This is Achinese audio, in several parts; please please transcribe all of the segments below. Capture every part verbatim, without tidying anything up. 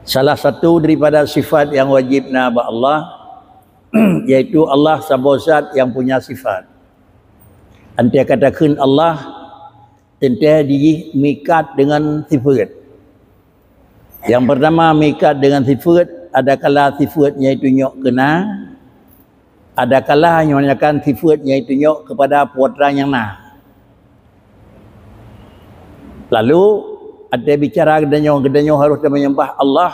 Salah satu daripada sifat yang wajib na bak Allah, yaitu Allah saboh zat yang punya sifat. Antai ka takheun Allah, teuntée jih meuikat dengan sifat. Yang pertama, meuikat dengan sifat, adakala sifat nyang itu nyok keu na, adakala nyoe nyan sifat nyang itu nyok kepada putra nyang na. Lalu, ada bicara geutanyoe, geutanyoe harus menyembah Allah,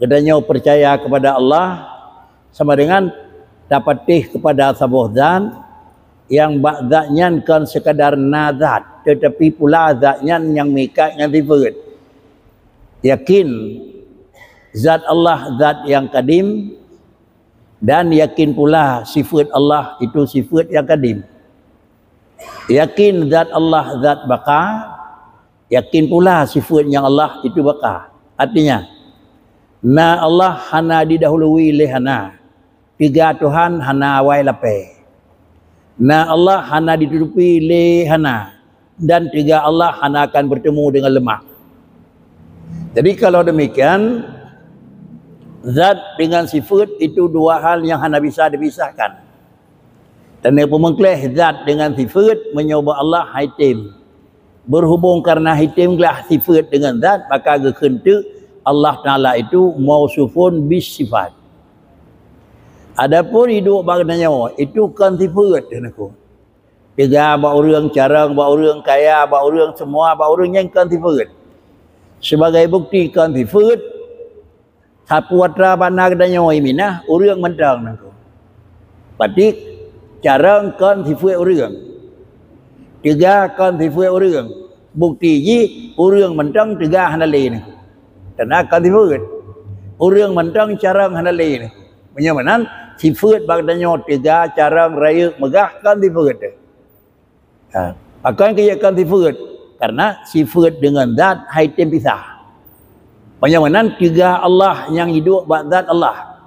geutanyoe percaya kepada Allah, sama dengan tapatéh kepada saboh zat, yang bak zat nyan kon sekadar na zat, tetapi pula zat nyan nyang meuikat ngon sifat. Yakin zat Allah zat yang kadim, dan yakin pula sifat Allah itu sifat yang kadim. Yakin zat Allah zat baqa, yakin pula sifat nyang Allah itu baqa. Artinya, na Allah hana didahului lé hana, teuga Tuhan hana awai lapée. Na Allah hana ditutupi lé hana, dan teuga Allah hana akan bertemu dengan lemak. Jadi, kalau demikian, zat dengan sifat itu dua hal yang hana bisa dipisahkan. Dan yang peumeukleh zat dengan sifat, meunyoe bak Allah haitem. Berhubung karena haitem glah sifat dengan zat, maka geukheun teuk Allah Ta'ala itu mausufun bis sifat. Adapun iduek bak geutanyoe, itu kon sifat, kheun aku. Teuga bak ureuëng, carông bak ureuëng, kaya bak ureuëng, semua bak ureuëng, nyan kon sifat. Sebagai bukti kon sifat, sapeue atra bak na geutanyoe i Minah, ureuëng mantong nangku. Berarti carông kon sifat ureuëng. Teuga kon sifat ureuëng. Bukti jih, ureuëng mantong teuga hana lé nangku. Teuga kon sifat. Ureuëng mantong carông hana lé nangku. Meunyoe meunan, sifat bak geutanyoe teuga, carông, rayeuk, meugah kon sifat. Ha, pakon keu kon sifat? Karena sifat dengan zat haitem pisah. Meunyoe meunan, teuga Allah nyang iduek bak zat Allah.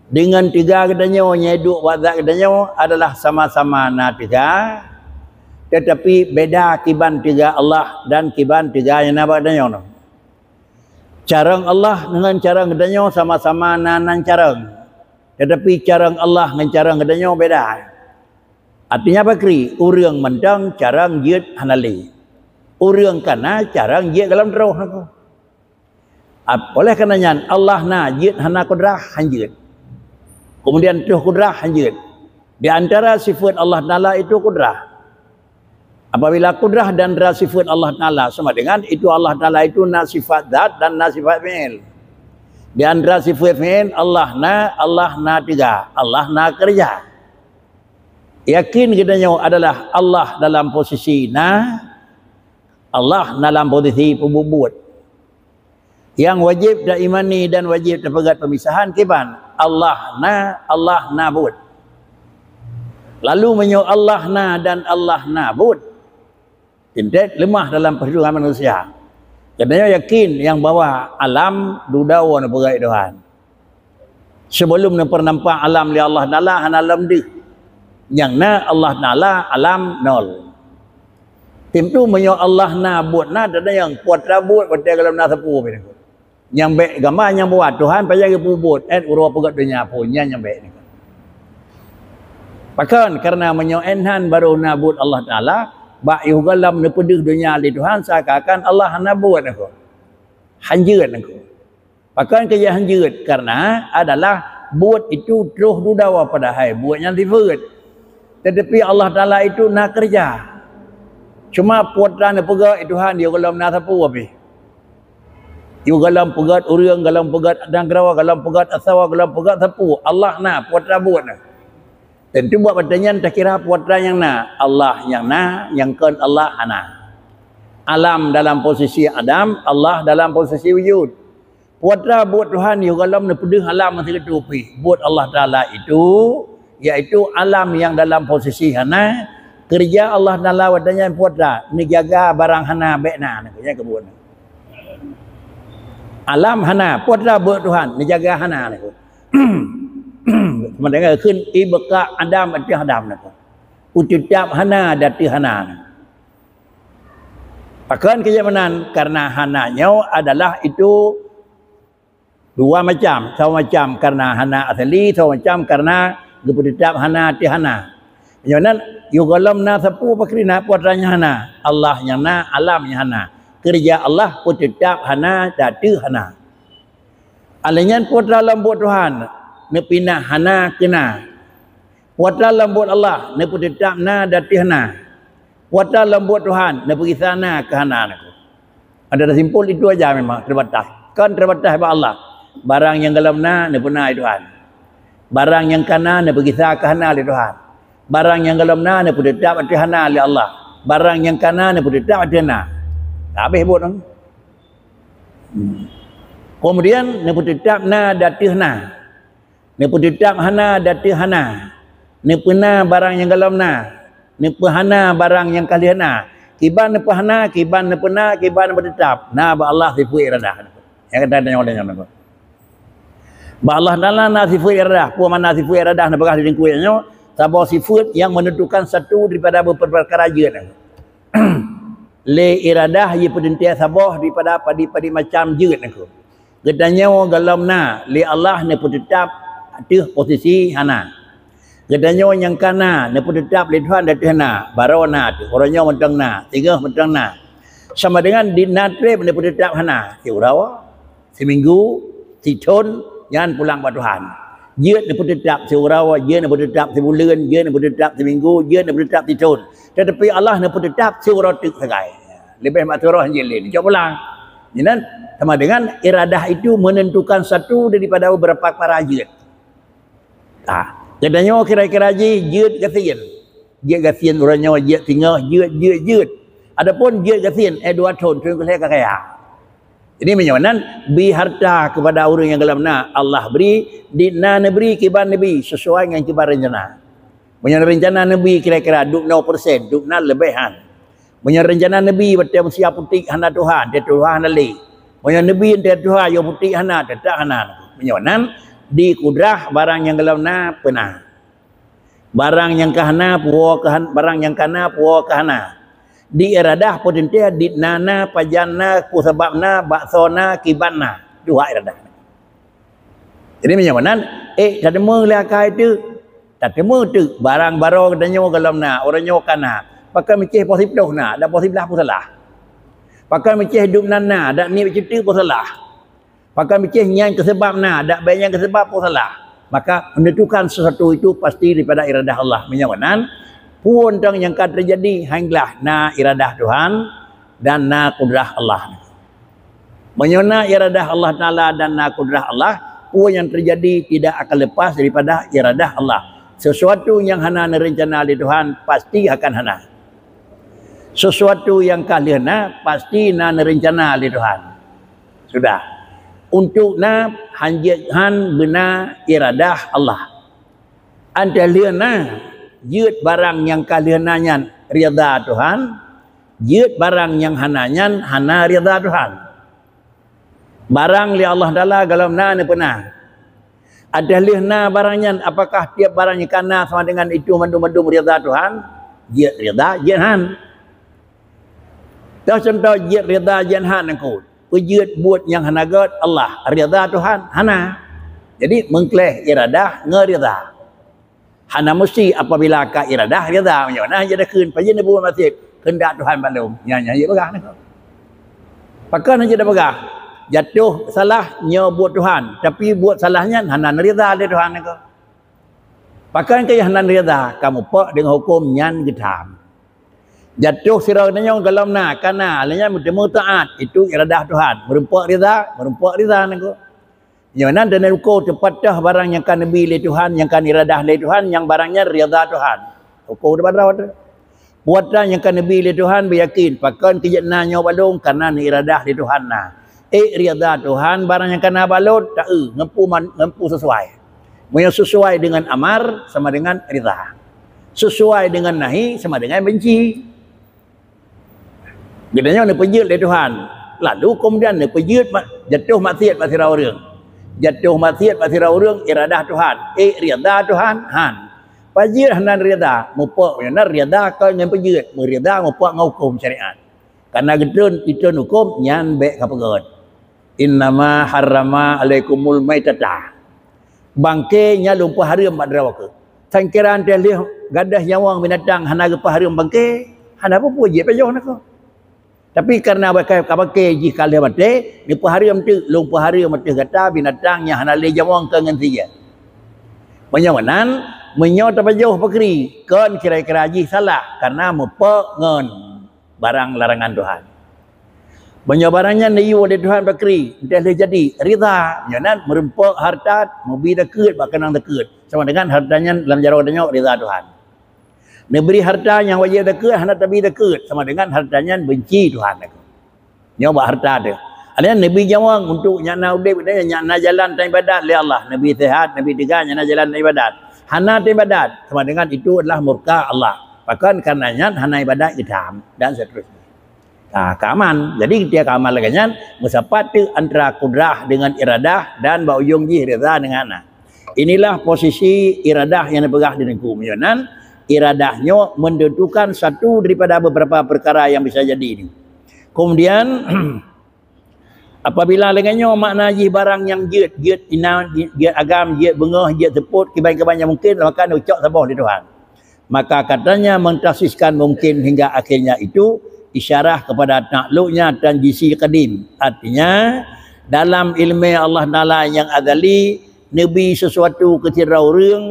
Dengan teuga geutanyoe nyang iduek bak zat geutanyoe adalah sama-sama na teuga, tetapi beda kiban teuga Allah dan kiban teuga nyang na bak geutanyoe. Carông Allah dengan carông geutanyoe sama-sama na nan carông, tetapi carông Allah ngon carông geutanyoe beda. Artinya apa kri? Ureuëng mantong carông jeuet hana lé. Ureuëng kana carông jeuet gohlom troh nangku. Ap-, oleh karena nyan, Allah na jeuet hana kudrah, han jeuet. Kemudian troh kudrah, han jeuet. Di antara sifat Allah Ta'ala itu kudrah. Apabila kudrah dan ra sifat Allah Ta'ala sama dengan itu, Allah Ta'ala itu na sifat zat dan na sifat fi'il. Di antara sifat fi'il, Allah na, Allah na teuga, Allah na keureuja. Yakin geutanyoe adalah Allah dalam posisi na, Allah dalam posisi peubuet-buet. Nyang wajéb taimani dan wajéb tapeugét peumisahan kiban, Allah na, Allah na buet. Lalu meunyoe Allah na dan Allah na buet, teuntée leumah dalam peuhitungan manusia. Geutanyoe yakin nyang bahwa alam dudoe neupeugét Tuhan. Sibeulom neupeunampak alam lé Allah Taala hana lom deuh. Nyang na Allah Taala alam nol. Teuma meunyoe Allah na buet na, teuntée nyang putra buet watée gohlom na sapeue pih. Nyang bék gamba nyang buet Tuhan payah geupeubuet, eh, uroe peugét donya pun nyan nyang bék. Pakon? Karena meunyoe énhan barô na buet Allah Taala, bak yoh gohlom neupeudeuh donya lé Tuhan seakan-akan Allah hana buet nangko. Hanjeuet nangko. Pakon keu hanjeuet? Karena adalah buet itu troh dudoe padahai buet nyan sifeuet. Tetapi Allah Taala itu na keureuja. Cuma putra neupeugét Tuhan yoh gohlom na sapeue pih. Yoh gohlom peugét ureuëng, gohlom peugét nanggroe, gohlom peugét asoe, gohlom peugét sapeue. Allah na putra buet na. Teuma buet watée nyan takira putra nyang na, Allah nyang na, nyang kon Allah hana. Alam dalam posisi adam, Allah dalam posisi wujud. Putra buet Tuhan yoh gohlom neupeudeuh alam meusigoe pih. Buet Allah Taala itu, yaitu alam nyang dalam posisi hana, keureuja Allah Taala watée nyan putra, neujaga barang hana bék na, nyan keubuet. Alam hana, putra buet Tuhan, neujaga hana. Meudengar kheun ibqa adam ateueh adam nangko. Peuteutab hana di ateueh hana. Pakon keu meunan? Karena hana nyoe adalah itu Dua macam, saboh macam karena hana asali, saboh macam karena geupeuteutab hana ateueh hana. Nyoe nan, yôh gohlom na sapeue pakri na, peue atra nyang hana. Allah nyang na, alam nyang hana. Keureuja Allah peuteutab hana, ateueh hana. Alèh nyan peue atra lom buet Tuhan, neupinah hana keu na. Peue atra lom buet Allah, neupeuteutab na, ateueh na. Peue atra lom buet Tuhan, neupeugisa na keu hana nangku. Ada simpul itu aja memang terbatas. Kan terbatas bak Allah. Barang nyang gohlom na, neupeuna lé Tuhan. Barang nyang kana, neupeugisa keu hana lé Tuhan. Barang nyang gohlom na, neupeuteutab ateueh hana lé Allah. Barang nyang kana, neupeuteutab ateueh na. Habéh buet nyan. Hmm. Kemudian, neupeuteutab na, ateueh na. Neupeuteutab hana, ateueh hana. Neupeuna barang nyang gohlom na. Neupeuhana barang nyang ka lheueh na. Kiban neupeuhana, kiban neupeuna, kiban neupeuteutab. Na bak Allah sifeuet iradah. Nyang ka tanyong lé nyoe. Bak Allah Taala na sifeuet iradah. Peue makna sifeuet iradah neupeugah di teungku nyoe? Saboh sifeuet nyang menentukan satu daripada beberapa peukara jeuet. Lé iradah jipeuteuntèe saboh daripada padit-padit macam jeuet nangku. Geutanyoe gohlom na, lé Allah neupeuteutab ateueh posisi hana. Geutanyoe nyang kana, neupeuteutab lé Tuhan ateueh na, baroe na teuh, uroe nyoe mantong na, singoh mantong na. Sama dengan di na treb neupeuteutab hana, siuroe, siminggu, sithon, nyan pulang bak Tuhan. Jeuet neupeuteutab siuroe, jeuet neupeuteutab sibuleuen, jeuet neupeuteutab siminggu, jeuet neupeuteutab sithon. Tetapi Allah neupeuteutab siuroe teuk sagai. Leubeh mat siuroe hanjeuet lé, neucok pulang. Nyan sama dengan iradah itu menentukan satu daripada beberapa peukara jeuet. Ah, geutanyoe kira-kira jih jeuet gasien. Jeuet gasien uroe nyoe, jeuet singoh, jeuet, jeuet, jeuet. Adapun jeuet gasien, eh, dua thon, thon keu lhèe ka kaya. Jadi meunyoe nan, bi harta kepada ureueng nyang gohlom na, Allah bri, di na neubri kiban neubi, sesuai ngon kiban rencana. Meunyoe rencana neubi kira-kira dua puluh persen, dua puluh leubeh han. Meunyoe rencana neubi watèe meusia putéh hana tuha, teuh tuha hana lé. Meunyoe neubi teuh tuha yoh putéh hana, teutap hana. Meunyoe nan, di kudrah barang nyang gohlom na peuna. Barang nyang ka hana, puwoe keu han-, barang nyang ka na, puwoe keu hana. Di iradah peuteuntèe di na na, pajan na, peue sabab na, bak soe na, kiban na. Dua iradah. Jadi meunyoe meunan, eh, tateumé lé akai teuk. Tateumé teuk barang baroe geutanyoe gohlom na, uroe nyoe ka na. Pakon meucéh poh siplôh na, dan poh siblaih peue salah. Pakon meucéh dum nan na, dan niet cuti peue salah. Pakon meucéh nyan keu sabab na, dan bèk nyan keu sabab peue salah. Maka menentukan sesuatu itu pasti daripada iradah Allah. Meunyoe meunan, peue teuh nyang ka teujadi, hán glah na iradah Tuhan dan na kudrah Allah. Meunyoe na iradah Allah Taala dan na kudrah Allah, peue nyang teujadi tidak akan lepas daripada iradah Allah. Sesuatu nyang hana neurencana lé Tuhan pasti akan hana. Sesuatu nyang ka lheueh na pasti na neurencana lé Tuhan. Sudah. Untuk na hanjeuet han beuna iradah Allah. Antah lheueh na jeuet barang nyang ka lheueh na nyan ridha Tuhan, jeuet barang nyang hana nyan hana ridha Tuhan. Barang lé Allah Taala gohlom na neupeuna. Adak lheueh na barang nyan, apakah tiep barang nyang ka na sama dengan itu mandum-mandum ridha Tuhan? Jeuet ridha, jeuet han. Toh contoh jeuet ridha, jeuet han nangku. Peujeuet buet nyang hana göt Allah, ridha Tuhan? Hana. Jadi, meukleh iradah ngon ridha. Hana meusti apabila ka iradah ridha meunyoe na jeuet takheun, pajan neubuet maksiet, keundak Tuhan bak lôn. Nyan, nyan jeuet peugah nangku. Pakon hana jeuet peugah? Jatoh salah nyoe buet Tuhan, tapi buet salah nyan hana neuridha lé Tuhan nangku. Pakon keu hana neuridha, ka mupok deungon huköm nyan geutham. Jatoh sidroe geutanyoe gohlom na, ka na, lheueh nyan meuteumé taat, itu iradah Tuhan. Meurumpok ridha, meurumpok ridha nangku. Nyoe nan dan uko teupatah barang nyang ka neubi lé Tuhan, nyang ka neuradah lé Tuhan, nyang barang nyan ridha Tuhan. Uko teupatah watèe. Buatan nyang ka neubi lé Tuhan, beuyakin, pakon keu jeuet na nyoe bak lôn, kareuna neuiradah lé Tuhan na. Eh, ridha Tuhan, barang nyang ka na bak lôn, taeu, ngempu man-, ngempu sesuai. Meunyoe sesuai dengan amar, sama dengan ridha. Sesuai dengan nahi, sama dengan benci. Geutanyoe neupeujeuet lé Tuhan. Lalu kemudian neupeujeuet ma-, jatoh maksiet bak sidroe ureueng. Jatoh maksiet bak sidroe ureueng iradah Tuhan. Eh, ridha Tuhan? Han. Pajan hana ridha, mupok nyan ridha kon ngon peujeuet, meuridha mupok ngon huköm syariat. Kareuna geutreun, itreun huköm nyan bèk kapeugöt. "Innama harrama alaikumul maitata." Bangke nyan lôn peuhareuem bak droe keuh. Sangkira teuh lheueh gadôh nyawöng binatang hana geupeuhareuem bangke, hana peue-peue jeuet pajoh na keuh. Tapi kareuna bangke, ka bangke jih ka lheueh maté, neupeuhareuem teuk, lôn peuhareuem ateueh gata binatang nyang hana lé nyawöng keu ngon sie. Meunyoe meunan, meunyoe tapajoh pakri, kon kira-kira jih salah kareuna meupok ngon barang larangan Tuhan. Meunyoe barang nyan neuyue lé Tuhan pakri, entah lé jadi, ridha, nyoe nan meureumpok hareuta, meubi takeuet bak keunong takeuet. Sama dengan hareuta nyan lam jaroe tanyoe ridha Tuhan. Neubri hareuta nyang wajéb takeuet, hana tabi takeuet, sama dengan hareuta nyan beunci Tuhan. Nyoe bak hareuta teuh. Ada nyan neubri nyawöng untuk nyak na udeb, nyak na jalan tan ibadat lé Allah. Neubri sehat, neubri teuga, nyak na jalan tan ibadat. Hana tan ibadat, sama dengan itu adalah murka Allah. Pakon kareuna nyan hana ibadat geutam dan seterusnya. Ka, ka aman. Jadi, ketika ka aman lagée nyan, meusapat teuk antara kudrah dengan iradah dan bak ujong jih ridha dengan hana. Inilah posisi iradah nyang neupeugah di Teungku. Meunyoe nan, iradah nyoe menentukan satu daripada beberapa perkara yang bisa jadi ni. Kemudian, apabila lagée nyoe makna jih barang nyang jeuet, jeuet inan, jeuet agam, jeuet beungoh, jeuet seupôt, kiban-kiban nyang mungken, maka neucok saboh lé Tuhan. Maka katanya mentakhsiskan mungkin hingga akhirnya itu isyarah kepada takluknya tanjisi kadim. Artinya, dalam ilmu Allah Taala nyang azali, neubi sesuatu keu sidroe ureuëng,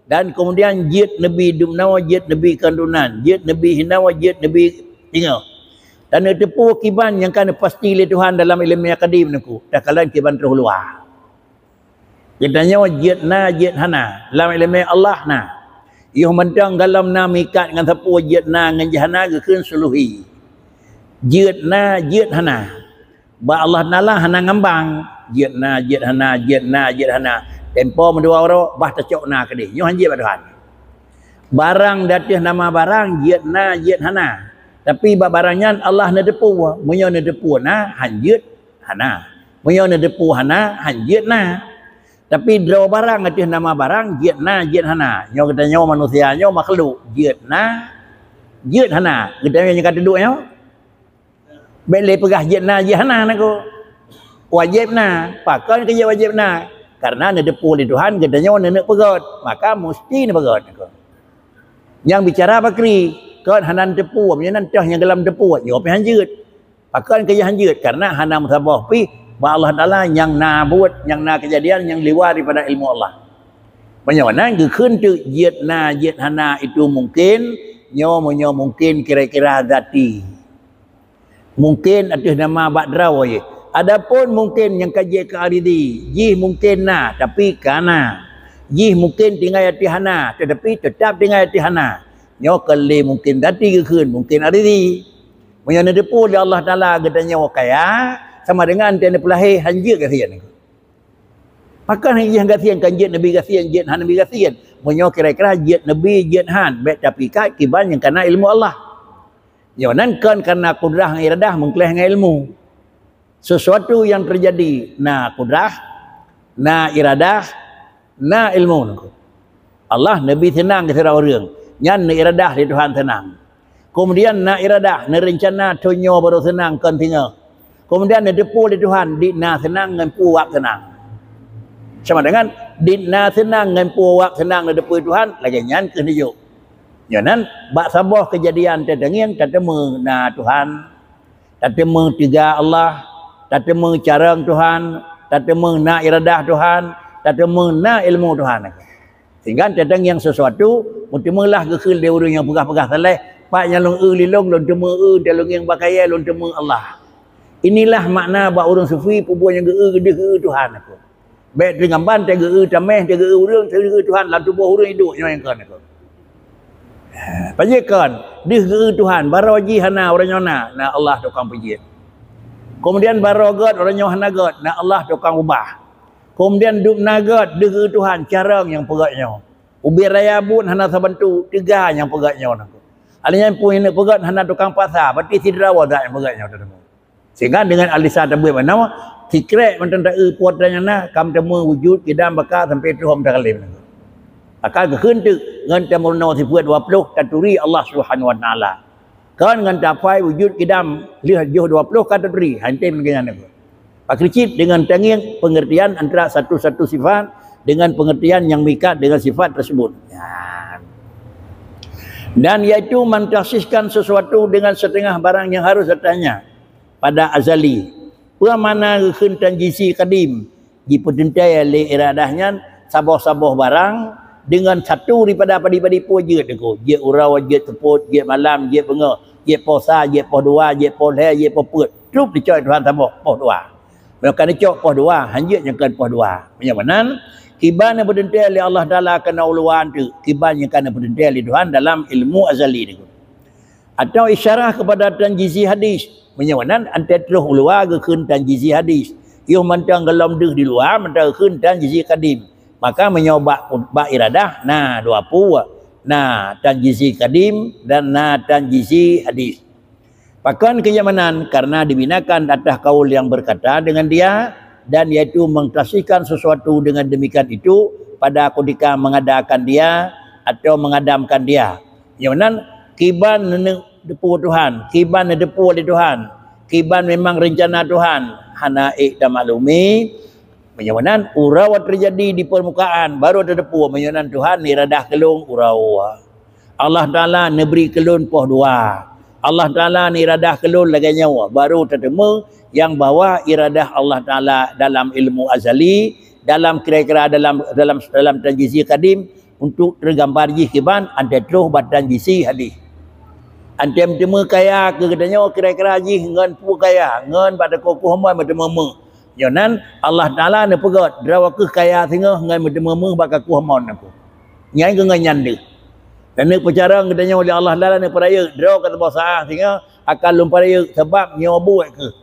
dan kemudian jeuet neubi dumnoe, jeuet neubi keundunan, jeuet neubi hinoe, jeuet neubi singoh. Dan neuteupeue kiban nyang ka neupasti lé Tuhan dalam ilmu kadim neuku, takalon kiban troh luwa. Geutanyoe jeuet na, jeuet hana. Lam iéleumé Allah na. Yoh mantong gohlom na meuikat ngon sapeue jeuet na ngon jeuet hana geukheun suluhi. Jeuet na, jeuet hana. Bak Allah Taala hana ngambang. Jeuet na, jeuet hana, jeuet na, jeuet hana. Tempo meudua uroe, bah tacok na keudeh. Nyoe han jeuet bak Tuhan. Barang di ateueh nama barang, jeuet na, jeuet hana. Tapi bak barang nyan Allah neuteupeue. Meunyoe neuteupeue na, han jeuet hana. Meunyoe neuteupeue hana, han jeuet na. Tapi droe barang ateueh nama barang, jeuet na, jeuet hana. Nyoe geutanyoe manusia nyoe makhluk, jeuet na, jeuet hana. Geutanyoe nyang ka teuduek nyoe, bék lé peugah jeuet na, jeuet hana na ko. Wajéb na. Pakon keu jeuet wajéb na? Kareuna neuteupeue lé Tuhan geutanyoe neuneuk peugét, maka musti neupeugét na ko. Nyang bicara bakri, kon hana neuteupeue, meunyoe nan toh nyang gohlom teupeu, nyoe pih han jeuet. Pakon keu jih han jeuet? Kareuna hana meusaboh pih bak Allah Taala nyang na buet, nyang na keujadian nyang liwa daripada ilmu Allah. Meunyoe nan geukheun teuk jeuet na, jeuet hana itu mungkin, nyoe meunyoe mungkin kira-kira zati. Mungkin ateueh nama bak droe jih. Adapun mungkin nyang ka jeuet keu aridi, jih mungkin na, tapi ka na. Jih mungkin tinggai ateueh hana, tetapi tetap tinggai ateueh hana. Nyoe kon lé mungkin zati geukheun, mungkin aridi. Meunyoe neuteupeue lé Allah Taala geutanyoe kaya, sama dengan teuh neupeulahé han jeuet gasien. Pakon han jeuet gasien, kan jeuet neubi gasien, jeuet hana neubi gasien. Meunyoe kira-kira jeuet neubi, jeuet han, bék tapikat kiban nyang kana ilmu Allah. Nyoe nan kon kana kudrah ngon iradah meukleh ngon ilmu. Sesuatu yang terjadi na kudrah, na iradah, na ilmu. Allah neubi seunang keu sidroe ureuëng, nyan neuiradah lé Tuhan seunang. Kemudian na iradah, neureuncana thon nyoe barô seunang kon singoh. Kemudian neuteupeue lé Tuhan dit na seunang ngon peue wak seunang. Sama dengan dit na seunang ngon peue wak seunang neuteupeue Tuhan, lagée nyan keuh neujok. Nyoe nan bak saboh keujadian teuh tangieng tateumé na Tuhan. Tateumé teuga Allah, tateumé carông Tuhan, tateumé na iradah Tuhan, tateumé na ilmu Tuhan. Sehingga teutangieng sesuatu, meuteumé lah geukheun lé ureuëng nyang peugah-peugah saleh, "Pat nyang lôn eu lé lôn, lôn teumé eu, teuh lôn ngieng bak kayée, lôn teumé Allah." Inilah makna bak ureuëng sufi peue buet nyang geu-eu, deuh geu-eu Tuhan aku. Bék teungamban teuh geu-eu taméh, teuh geu-eu ureuëng, teuh geu-eu Tuhan lam tuboh ureuëng iduek nyoe nyang kon. Pajikan deuh geu-eu Tuhan, barô jih hana, uroe nyoe na, na Allah tukang peujeuet. Kemudian barô gét, uroe nyoe hana gét, na Allah tukang ubah. Kemudian dum na gét, deuh geu-eu Tuhan, carông nyang peugét nyoe. Ubé raya buet hana sabantu, teuga nyang peugét nyoe. Alèh nyan peue nyang peugét hana tukang pasa, berarti sidroe zat nyang peugét nyoe teuma. Sehingga dengan alisa tabeuet manoe, sikrek mantong taeu putra nyang na, kam teumé wujud, kidam, baka sampai trôh mutakallim. Maka geukheun teuk ngon tameurunoe sifeuet dua ploh taturi Allah Subhanahu wa Taala. Kon ngon tapai wujud kidam lheueh joh dua ploh ka taturi, hana tem lagèe nyan. Pakri cit dengan tangieng pengertian antara satu-satu sifat dengan pengertian yang mengikat dengan sifat tersebut. Ya. Dan yaitu mentasiskan sesuatu dengan setengah barang yang harus datangnya pada azali. Peue makna geukheun tanjizi kadim? Jipeuteuntèe lé iradah nyan saboh-saboh barang deungon satu daripada padum-padum peue jeuet teungku. Jeuet uroe, jeuet seupôt, jeuet malam, jeuet beungoh, jeuet poh sa, jeuet poh dua, jeuet poh lhèe, jeuet poh peuet. Trôk dicok Tuhan saboh poh dua. Meunyoe ka neucok poh dua, hanjeuet nyang kon poh dua. Meunyoe meunan, kiban nyang peuteuntèe lé Allah Taala keunoe u luwa teuk, kiban nyang ka neupeuteuntèe lé Tuhan dalam ilmu azali teungku. Atau isyarah kepada tanjizi hadis. Meunyoe nan, antai troh u luwa geukheun tanjizi hadis. Yoh mantong gohlom deuh di luwa, mantong geukheun tanjizi kadim. Maka meunyoe bak, bak iradah, na dua peue. Na tanjizi kadim dan na tanjizi hadis. Pakon keu nyang meunan? Karena dibinakan atas kaul yang berkata dengan dia, dan yaitu mengtasiskan sesuatu dengan demikian itu pada ketika mengadakan dia atau mengadamkan dia. Nyang meunan kiban neuneuk teupeu Tuhan, kiban neuteupeue lé Tuhan, kiban memang reuncana Tuhan, hana ék tamaklumi. Meunyoe meunan, uroe teujadi di peurmukaan, barô tateupeue, meunyoe nan Tuhan neuradah keu lôn uroe. Allah Taala neubri keu lôn poh dua. Allah Taala neuradah keu lôn lagèe nyoe, barô tateumé nyang bahwa iradah Allah Taala dalam ilmu azali, dalam kira-kira dalam, dalam, dalam tanjizi kadim, untuk teugambar jih kiban, antai troh bak tanjizi hadis. Antai meuteumé kaya keu geutanyoe kira-kira jih ngon peue kaya, ngon bak takue kueh mon meuteumé méuh. Nyoe nan Allah Taala neupeugét, droe kheueh kaya singoh ngon meuteumé méuh bak kakueh mon aku. Nyan keuh ngon nyan deuh. Dan neupeucarông geutanyoe lé Allah Taala neupeurayeuk, droe ka saboh saát singoh akan lôn peurayeuk sabab nyoe buet kheueh.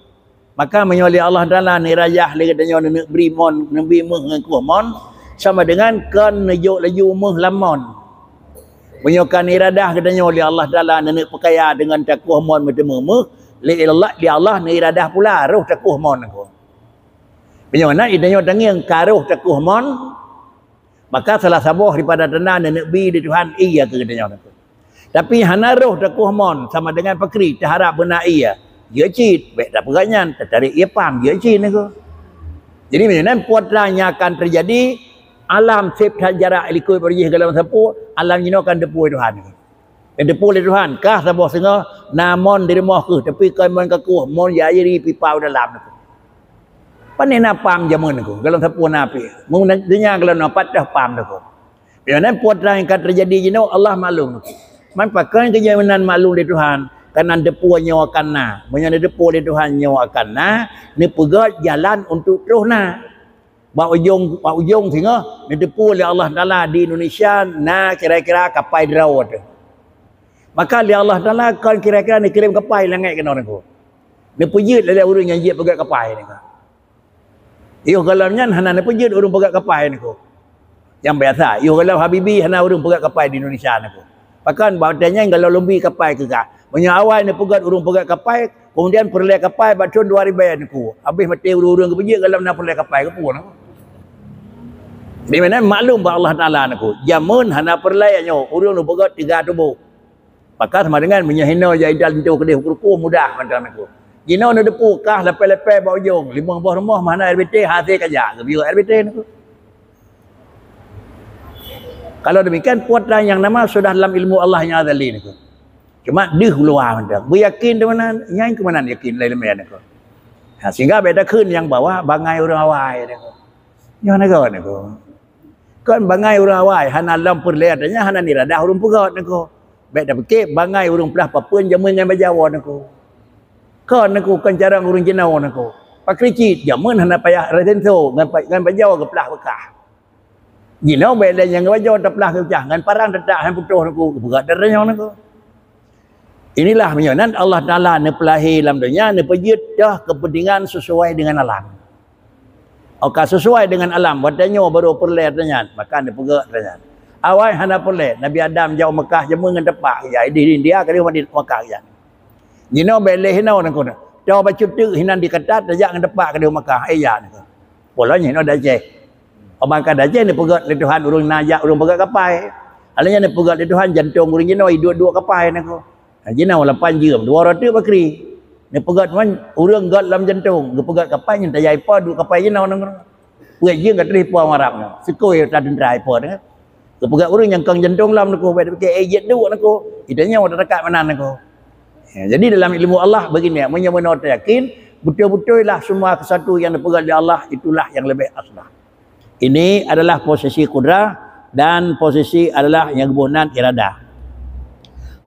Maka meunyoe lé Allah Taala neurajah lé geutanyoe neuneuk bri mon, neubri méuh ngon kueh mon, sama dengan kon neujok laju méuh lam mon. Meunyoe ka neuradah geutanyoe lé Allah Taala neuneuk peukaya deungon takueh mon meuteumé méuh, lé Allah, lé Allah neuradah pula roh takueh mon aku. Meunyoe na geutanyoe tangieng ka roh takueh mon, maka salah saboh daripada tanda neuneuk bi lé Tuhan ie keu geutanyoe. Tapi hana roh takueh mon sama dengan pakri taharab beuna ie. Jeuet cit, bèk tapeugah nyan, tatarek ie pam, jeuet cit niko. Jadi meunyoe nan putra nyang akan teujadi, alam seb that jarak likot bak jih gohlom sapeue, alam jinoe kan teupeu Tuhan. Teupeu lé Tuhan, kah saboh singoh na mon di rumoh kheueh, tapi kon mon kakueh, mon jari pipa u dalam niko. Pane na pam jameun niko, gohlom sapeue na pih. Mun donya gohlom na pat teuh pam niko. Meunyoe nan peue nyang ka teujadi jinoe Allah maklum. Man pakon keu jih meunan maklum lé Tuhan, ka nan teupeu nyoe akan na. Meunyoe na teupeu lé Tuhan nyoe akan na, neupeugét jalan untuk troh na. Bak ujong, bak ujong singoh, neuteupeu lé Allah Taala di Indonesia na kira-kira kapai droe teuh. Maka lé Allah Taala kon kira-kira neukirém kapai langét keunoe niko. Neupeujeuet lé ureuëng nyang jeuet peugét kapai niko. Yoh gohlom nyan hana neupeujeuet ureuëng peugét kapai niko. Nyang biasa, yoh gohlom Habibie hana ureuëng peugét kapai di Indonesia niko. Pakon bak watèe nyan gohlom lôn bi kapai keu kah. Meunyoe awai neupeugét ureuëng peugét kapai, kemudian peureulèe kapai bak thôn dua ribèe niko. Habéh maté ureuëng-ureuëng geupeujeuet gohlom na peureulèe kapai keupeue niko. Di mana maklum bak Allah Taala niko. Jameun hana peureulèe nyoe, ureuëng neupeugét tiga tuboh. Maka sama dengan meunyoe hinoe jak idan linto keudeh u kruku mudah mantong niko. Jinoe neuteupeu kah lapèe-lapèe bak ujong, limong boh rumoh meuhana R B T, hase kajak geubiyeu R B T niko. Kalau demikian, putra nyang nama sudah dalam ilmu Allah nyang azali niko. Cuma deuh u luwa mantong. Beuyakin di mana? Nyang keu mana yakin lé leumèe niko. Ha, sehingga bèk takheun nyang bahwa bangai ureuëng awai niko. Nyoe niko niko. Kon bangai ureuëng awai hana lom peureulèe, artinya hana neuradah ureuëng peugét niko. Bèk tapike bangai ureuëng plah papeuen jameun ngon bajawoe niko. Kon niko, kon carông ureuëng jinoe niko. Pakri cit jameun hana payah resenso ngon pa-, ngon bajawoe geuplah beukah. Jinoe bèk lé nyang ngon bajawoe taplah keu cah, ngon parang teutap han putôh niko, geupeugét dari nyoe niko. Inilah meunyoe nan Allah Taala neupeulahé lam donya, neupeujeuet toh keupeuntengan sesuai dengan alam. Oka sesuai dengan alam, watèe nyoe barô peureulèe tanyan, maka neupeugét tanyan. Awai hana peureulèe, Nabi Adam jak u Mekah jameun ngon tepak, ya, di India ka di Mekah, ya. Jinoe bèk lé hinoe niko. Toh bacut teuk hinan dikatat, tajak ngon tepak ka di Mekah, eh, ya, niko. Pola nyoe hinoe di Aceh. Abang ka di Aceh neupeugét lé Tuhan ureuëng na jak ureuëng peugét kapai. Alèh nyan neupeugét lé Tuhan jantong ureuëng jinoe iduek-duek kapai niko. Ha, jinoe lapan jeuem, dua ratus bakri. Neupeugét man ureuëng gét lam jantong, geupeugét kapai nyan tajak ipo, duek kapai jinoe nang. Peugét jeueng ka treh ipo marap nyoe. Sikôi ta teuntara ipo teuh. Geupeugét ureuëng nyang kong jantong lam nangko, bék tapike eh jeuet duek nangko. Ita nyoe tatakat meunan nangko. Ya, jadi dalam ilmu Allah begini, meunyoe meunoe tayakin, beutôi-beutoi lah semua sesuatu yang dipeugét lé Allah itulah yang lebih aslah. Ini adalah posisi kudrah dan posisi adalah yang geuboh nan iradah.